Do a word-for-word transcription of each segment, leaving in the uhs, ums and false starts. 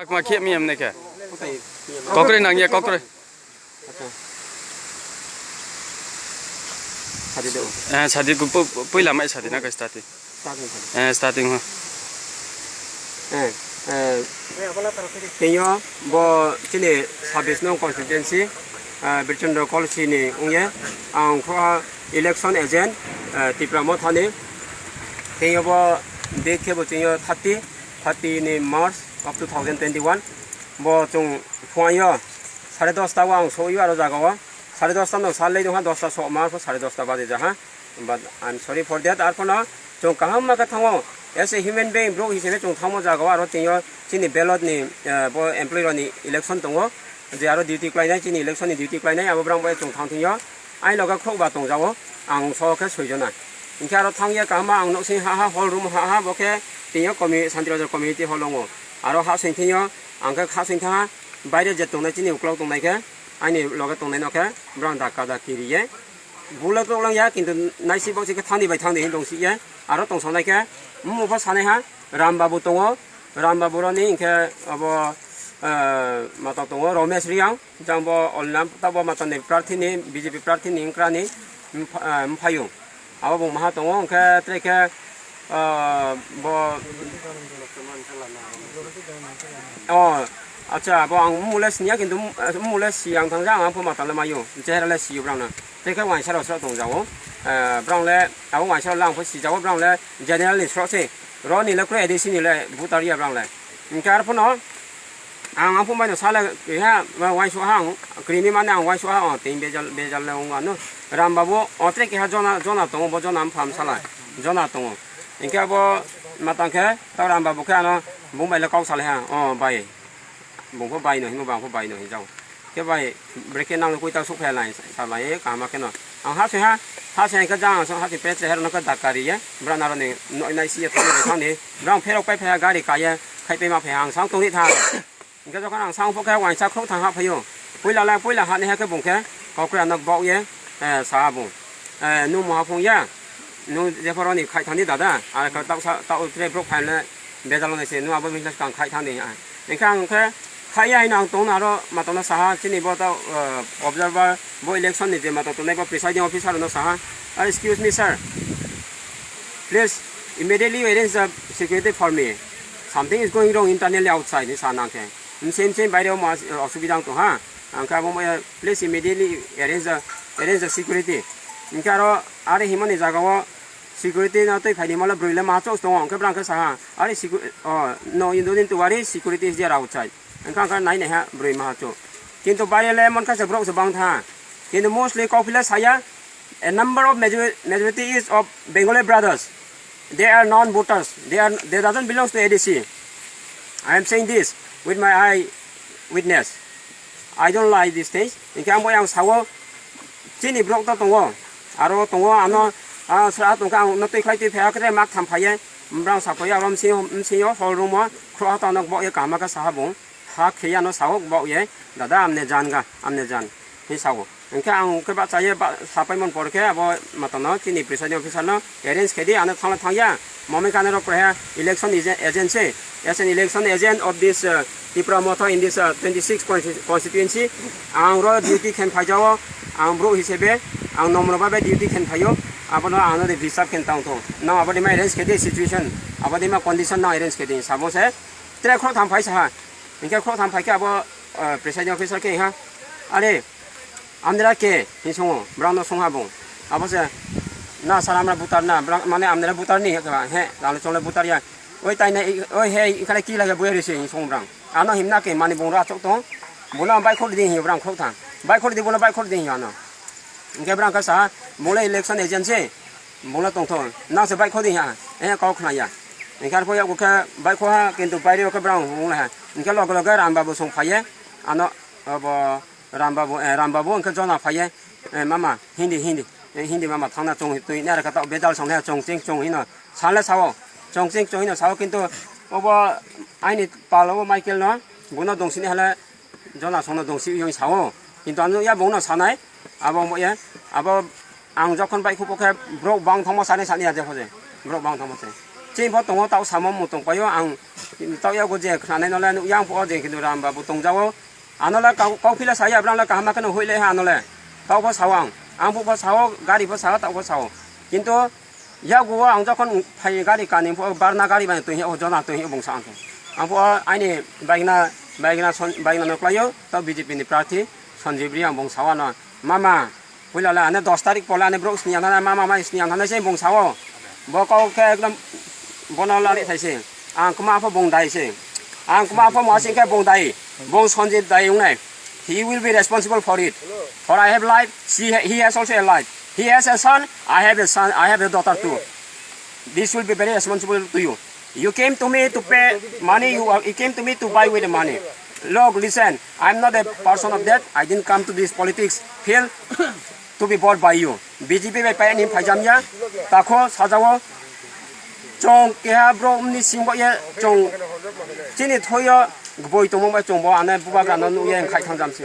Akma khe miyam ne khe. Kokroi nang ya, kokroi. Acha. Sadi do. Eh, sadi ko pu-, pu-, puila mai sadi na ka starting. Starting, starting. Eh, starting ho. Eh, eh, tengyo bo chini sabis nong constituency, eh, Birchandra Kolsi ni ungye ang kho election agent, eh, Tipra Mothani. Tengyo bo date khe bo tengyo thirty, thirty ni March of two thousand twenty-one. Bo chung phuayo sare dosta o ang soyo aro jaga o. Sare dosta no sal lei dongha, dosta sok ma pho sare dosta baje jaha. But I'm sorry for that. Arphono chung kaham ma khe thango. As a human being, borok hisabe chung thango jaga o aro tengyo chini ballot ni, eh, bo employee rok ni election tongo. Je aro duty khlainai, chini election ni duty khlainai, abo borok bai chung thang thingyo. Ain loga khok ba tong jago, ang so khe soi jona. Hinkhe aro thang ya kaham ma ang nok sing ha ha hall room ha ha bo khe tengyo commi-, Santi Bazar community hall tongo. Aro ha sing thingyo, ang khe ha sing thang ha, baire je tongnai chini uklok tongnai khe, aini loge tongnai no khe, borok dakka dakki riye. Bula to lang ya, kintu naisi bok se khe thangni bai thangni hin dong si ya. Aro tong sonai khe, mo pho sanai ha, Ram Babu tongo, Ram Babu roni hinkhe abo, eh, mata tongo, Romesh Riang, jang bo olnam ta bo mata ni prarthi ni, B J P prarthi ni wngkra ni, mpha-, eh, mphaiyung. Abo bo maha tongo, hinkhe tre khe, eh, bo, oh, acha, abo ang mole sini ya, kintu mole si ang thang ja, ang pho mata le mayo, chehra le si yo brang na. Tei khe waisa rok sro tong jago. Eh, borok le abo waisa rok le ang pho si jago, borok le general ni sro se. Roni le kre A D C ni le voter ya borok le. Hinkhe arphono ang aphung bai no sale keha waisa ha ang krimi mane ang waisa ha ang tei bejal bejal le wng ano. Ram Babu o tre keha jona jona tongo, bo jona buphang sala jona tongo. Hinkhe abo matang khe ta Ram Babu khe ano bung bai le kok sale ha o bai. Bung pho bai no hinwi, bang pho bai no hinjao. Khe bai, brekhe nang koi ta suk phai lai, sa lai, kaham khe no. Ang ha se ha, ha se khe jang, ha se pet se her no khe dakka ri ye, bra naro ni, no nai si ye thang ni, bra ang pherok pai phai gari ka ye, khai pai ma phai ang sang tong ri tha. Hingke jokhon ang sang pho khe waisa khok thang ha phai o. Puila lai, puila ha ni ha khe bung khe, kok kre anok bok ye, eh, sa ha bung. Eh, nung mo ha phung ya, nung jephoro ni khai thang di dada, ar khe tak sa, tak tre brok phai le, Bejalo nai se, nung abo bini kang khai thang di, ah. Engkha ang khe khai ya hino ang tong aro matano saha, chini bo ta, uh, observer, bo election ni je mata tongnai bo presiding officer no saha, "Ah, excuse me, sir. Please, immediately arrange the security for me. Something is going wrong internally outside," ni sana khe. Mse mse baire o ma, uh, osubida ang tong ha. Ang khe abo mo, uh, "Please immediately arrange the, arrange the security." Engkha aro are himani jaga o security no twi phaini mole brwi le ma chok tongo, hwnkhe bwrang khe saha, "Are secu-, oh, no, you don't need to worry, security is there outside." Hwnkhe ang khe nai naiha brwi ma chok. Kintu baire le mon kha se borok se bang tha. Kintu mostly kok phile saya, a number of major-, majority is of Bengali brothers. They are non-voters. They are, they doesn't belongs to A D C. I am saying this with my eye witness. I don't like these things. Hingke ang bo yang sawo, chini borok to tongo. Aro tongo ano, ah, sra tongkha ang no twi khlai twi phaiya khe mak tham phaiye. Mbrang sa phaiya aro msing, msing yo hol room o khro ha ta nok bo ye kaham khe saha bung. Ha khe ano sawo bo ye, "Dada, amne jan ga, amne jan." Hi sawo. Hingke ang khe ba chaye ba sapai mon por khe abo matano chini presiding officer no arrange khe di, ano thangla thangya. Momi kane rok khe election ije-, agency, as an election agent of this, uh, Tipra Motha in this, uh, twenty-six consti-, constituency. Ang ro duty khen phai jao, ang bro hisebe, ang nomro babe duty khen phaio. Abono ano de disturb khen tang thong. Nang abo de ma arrange khe di situation, abo de ma condition nang arrange khe di. Sabo se tre khro tham phai saha. Hingke khro tham phai khe abo, uh, presiding officer khe ha. Are, "Amdra ke?" hin songo, borok no songha bung. Abo se, "Na sir, amra butar na," borok mane amdra butar ni, he, lalo chole butar ya. "Oi tai na, oi he, ikhare ki lage buya risi," hin songo borok. Ano himna ke mani bung ra chok tong. Bono bike khor di hin borok khok thang. Bike khor di, bono bike khor di hin ano. Hingke borok khe sa, "Bole election agency, bono tong thong. Nang se bike khor di ha." Eh, kok khna ya. Hingke arpo ya khe bike kho ha, kintu baire khe borok hung ha. Hingke loge loge Ram Babu song phaiye. Ano, obo, Ram Babu, eh, Ram Babu hingke jona phaiye, eh, "Mama, Hindi, Hindi, eh, Hindi mama thangna chong twi nai rwkha ta bedal song he chong ching chong hino sale sao, chong ching chong hino sao," kintu obo aini pal obo Michael no bono dongsini hale jona songno dongsi yong sao, kintu ano ya bono sanai abo mo ye abo ang jokhon bai khupo khe borok bang thangma sani sani ya je hoje borok bang thangma se. Chini bo tongo, tao samo mung tong paio, ang tao yago je khnanai nole nukya, ang pho o je kintu Ram Babu tongjago. Ano le kau, kau phila saya, abrang le kaham khe no hui le ha ano le. Tao pho sao ang. Ang pho pho sao, gari pho sao, tao pho sao. Kintu yago ang jokhon phai gari kani pho barna gari bai tong hi o jona tong hi bung sa ang. Ang pho aini baigna, baigna son, baigna no klaio, tao B J P ni prarthi Sanjib Reang bung sao ano. Mama, puila le ane dos tarik pole ane borok sini ang thana, mama mai sini ang thana se bung sao. Bo kau khe ekdom bono lari thai se. Ang kuma pho bung dai se. Ang kuma pho mo asing khe bung dai. Bung Sanjib dai wngnai. He will be responsible for it. For I have life, she, he has also a life. He has a son, I have a son, I have a daughter too. This will be very responsible to you. You came to me to pay money, you, are, you came to me to buy with the money. Look, listen, I'm not a person of that. I didn't come to this politics field to be bought by you. B J P bai pai ani phaijam ya, takho sajao. Chong keha bro ni singbo ye chong chini thoyo boi tongmung bai chong bo ane bubagra no nukye khai thangjam si.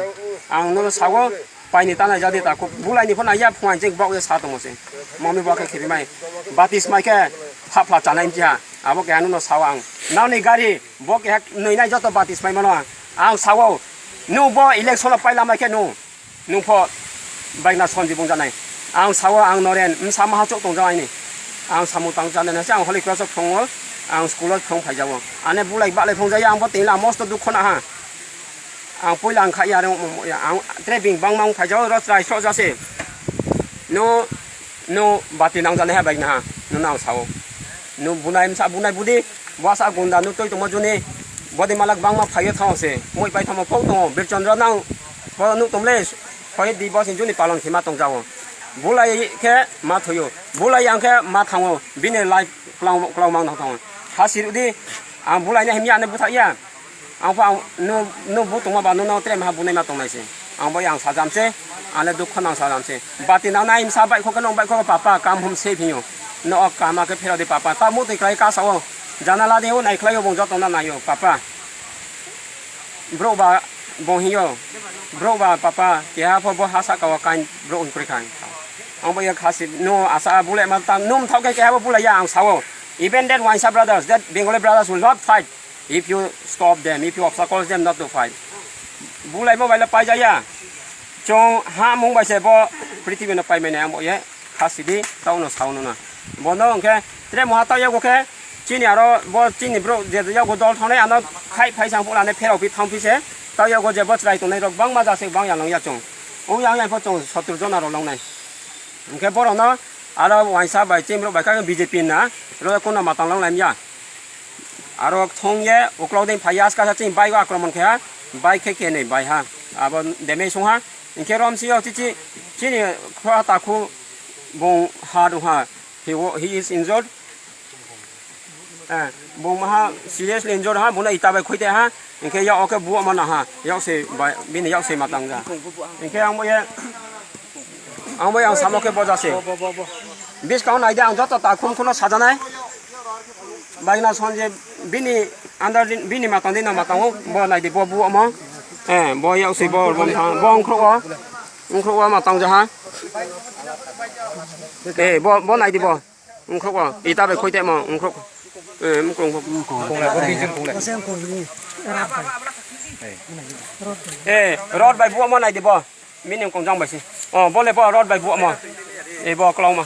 Ang no sao. Paini tanai jadi ta, bulai ni phone ya phone jeng bok ya sa tongmo se. Mami bok khe khibi mai. Batis mai khe phapla chanai mchi ha. Abo khe ano no sao ang. Nang ni gari bok khe nui nai joto batis mai mano ang. Ang sao. Nu bo election o paila mai khe nu. Nung pho bai na Sanjib bung janai. Ang sao ang Noren, msa maha chok tong jang aini. Ang samu tang janai na se ang Holy Cross o phongo. Ang school o phong phai jago. Ane bulai balai phong jaya ang bo tengla mosto dukho na ha. Ang puila ang kha ya, ang tre bing bang mang phai jao, ro chrai so jase. No, no, bati nang jani ha bai na ha, no nang sao. No bunai msa bunai budi, bwsa gunda no toi tongma juni, bodi malak bang ma phai thang se, moi pai thamo pok tongo, Bir Chandra nang, bo nuk tomle, phai di bos juni palon khima tong jao. Bulai khe ma thoyo, bulai ang khe ma thango, bini life klau, klau mang thang thango. Ha sirudi, ang bulai na himya ane butha ya. Ang pha ang nu, nu bu tongma ba nu no tre ma bunai ma tongnai se. Ang bo yang sajam se, ang le dukho nang sajam se. Bati nang nai msa bai kho khe nong bai kho papa kam hum se phiyo. No ok kama khe phero de papa. Ta mu twi klai ka sao. Jana la de o nai khlai o bung joto na nai o papa. Bro ba bung hiyo. Bro ba papa keha pho bo hasa ka wa kain bro un kri khan. Ang bo ya khasi no asa bule ma ta num thok khe keha bo bula ya ang sao. Even that Wansa brothers, that Bengali brothers will not fight. If you stop them, if you obstacles them not to fight, bulai mo baila pai jaya. Chong ha mung bai se bo prithibi no pai mene ang bo ye khasi di tau no sao no na. Bo no hwnkhe tre moha tau yago khe chini aro bo chini bro je yago dol thonai ano khai phai sang pula ne pherok pi thang pi se tau yago je bo chwrai tongnai rok bang ma ja se bang ya long ya chong. O yang yang pho chong sotur jona ro long nai. Hwnkhe borok no aro Wansa bai chini bro bai kha B J P na ro kono matang long lai ya. Aro thong ye uklok ding phai ya, aska sa chini bike o akromon khe ha, bike khe kenwi bai ha, abo damage wng ha. Hinkhe rom si o chichi chini khwa takhu bung ha rung ha, he wo-, he is injured. Eh, bung ha seriously injured ha, buna ita bai khoi te ha, hinkhe ya oke buo ma na ha, yak se bai, bini yak se ma tang ja. Hinkhe ang bo ye, ang bo ye ang samo khe boja se. Biskang nai de ang joto takhum khuno sajanai. Baina Sanjib bini under din, bini matang din matang o, bo nai di bo bu omo. Eh, bo yak sui bo bom thang, bo ongkhro o. Ongkhro o matang jaha. Eh, bo, bo nai di bo. Ongkhro o. Ita bai khoi te mo, ongkhro. Eh, mukro ongkhro. Eh, rod bai bu omo nai di bo. Bini ongkong jang bai si. Oh, bo le bo rod bai bu omo. Eh, bo klong ma.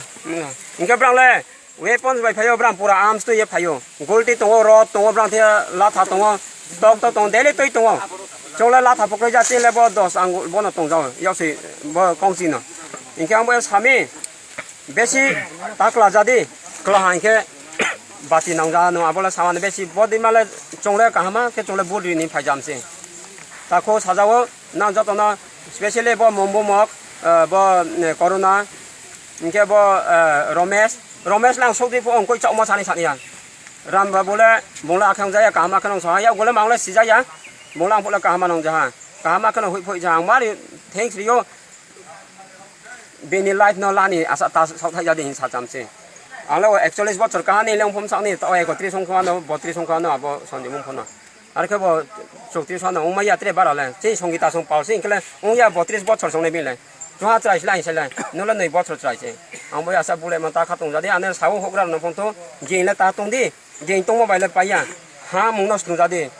Hingke brang le. Weapons bai phaio bram pura arms twi ye phaio. Gulti tongo, rod tongo, bram thia latha tongo, tok tok tongo, daily twi tongo. Chole latha pokrai ja tele bo dos ang bono tongjao. Yaksi bo kongsi no. Hinkhe ang bo sami besi takla jadi kla hangke bati nangja no abola samani besi bodi male chongle kahama khe chongle bodi ni phaijam se. Takho sajao. Nang jotono specially bo Mombo mok, eh, bo, eh, Corona, hinkhe bo, eh, Romesh, Romesh lang sokdi pho ongkoi chokma sani sani ya. Ram ba bole bongla akhang jaya kaham akhang sa ya gole mangle sijaya. Bongla ang pole kaham nang jaha. Kaham akhang hui phoi jaha. Ang mari thanks rio. Bini life no lani asa ta sok thai jadi hin sa chamse. Ang lo ekchollis bochor kahani leng phom sakni to ekotris ong khano botris ong khano abo sondi mung phano. Ar khe bo chowtris ano wngma ya tre bara le. Chini Songita song pal se, hingkhe le wngya botris bochor songnai bini le. Chwng ha chwrai se lai, se lai. Nwng le nwi bochor chwrai se. Ang bo asa bulai ma ta kha tong jadi, ano sao hokra no phone to, jeng le ta tong di, jeng tong mobile le paiya. Ha mung no snung jadi.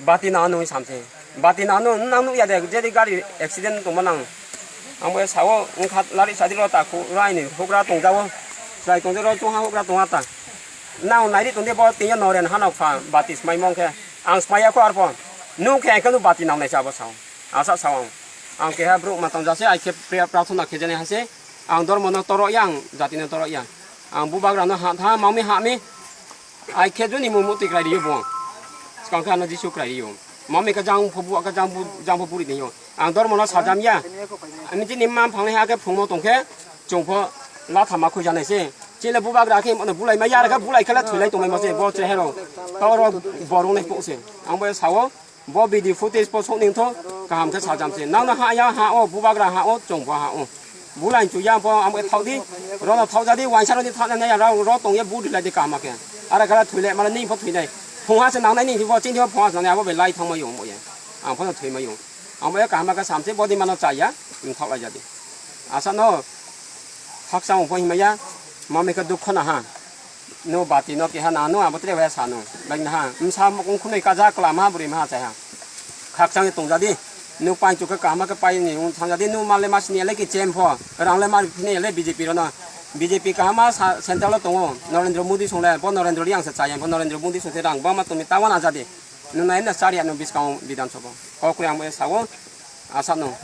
Bati na ano sam se. Bati na ano nang nuk ya de, jadi gari accident tong ma nang. Ang bo sao wng kha lari sadi ro ta khu rai ni hokra tong jawo. Chwrai tong jaro chwng ha hokra tong ha ta. Nang nai ri tong de bo tin yo noren ha nok pha bati smai mong khe. Ang smai ya ko arpo. Nuk khe ang khe nuk bati nang nai sa bo sao. Asa sao ang. Ang keha brouh ma tong jase, ai khe prayer prarthana khe jani hase. Ang dormo no toro yang, jati no toro yang. Ang bubagra no ha tha, mami ha mi. Ai khe juni mumu twi krai rio bo. Skang kha no Jisu krai rio. Mami kha jang pho bu, kha jang bu, jang pho buri ni yo. Ang dormo no sajam ya. Ami jini mam phang ha khe phung mo tong khe, chung pho la thama khui janai se. Chile bubagra khe mo bulai ma yar kha bulai khala thulai tong ma se, bo che hero. Toro borung nai po se. Ang bo sao. Bo video footage po sokning tho, kaham khe sajam se. Nang no ha ya ha o, bubagra ha o, chong bo ha o. Bulai chu ya po am thok di, ro no thok jadi, waisa ro ni thok na ya ro ro tong ya bu dilai di kaham khe. Ara kala thwile mala ni pho thwinai. Phung ha se nang nai ni bo chini pho phung ha se nang nai abo be lai thang ma yo mo ya. Ang pho thwi ma yo. Ang bo ya kaham khe sam se bo di mano cha ya, thok lai jadi. Asa no. Haksa ungpho himaya, mami khe dukho na ha. No bati no keha na no abo tre waya sano. Bai na ha. Msa mokong khunui kaja kla ma buri ma chai ha. Khakchang tong jadi. No pai chu khe kaham khe pai ni ung thang jadi no male mas ni le ki chem pho. Rang le mar phine le B J P ro na. B J P kaham sa central lo tongo. Narendra Modi song le bo Narendra Modi ang sa chai bo Narendra Modi song se rang ba ma tumi tawan a jadi. No nai na chari ano biskang Bidhan Sabha. Kok kri ang bo sao. Asa no.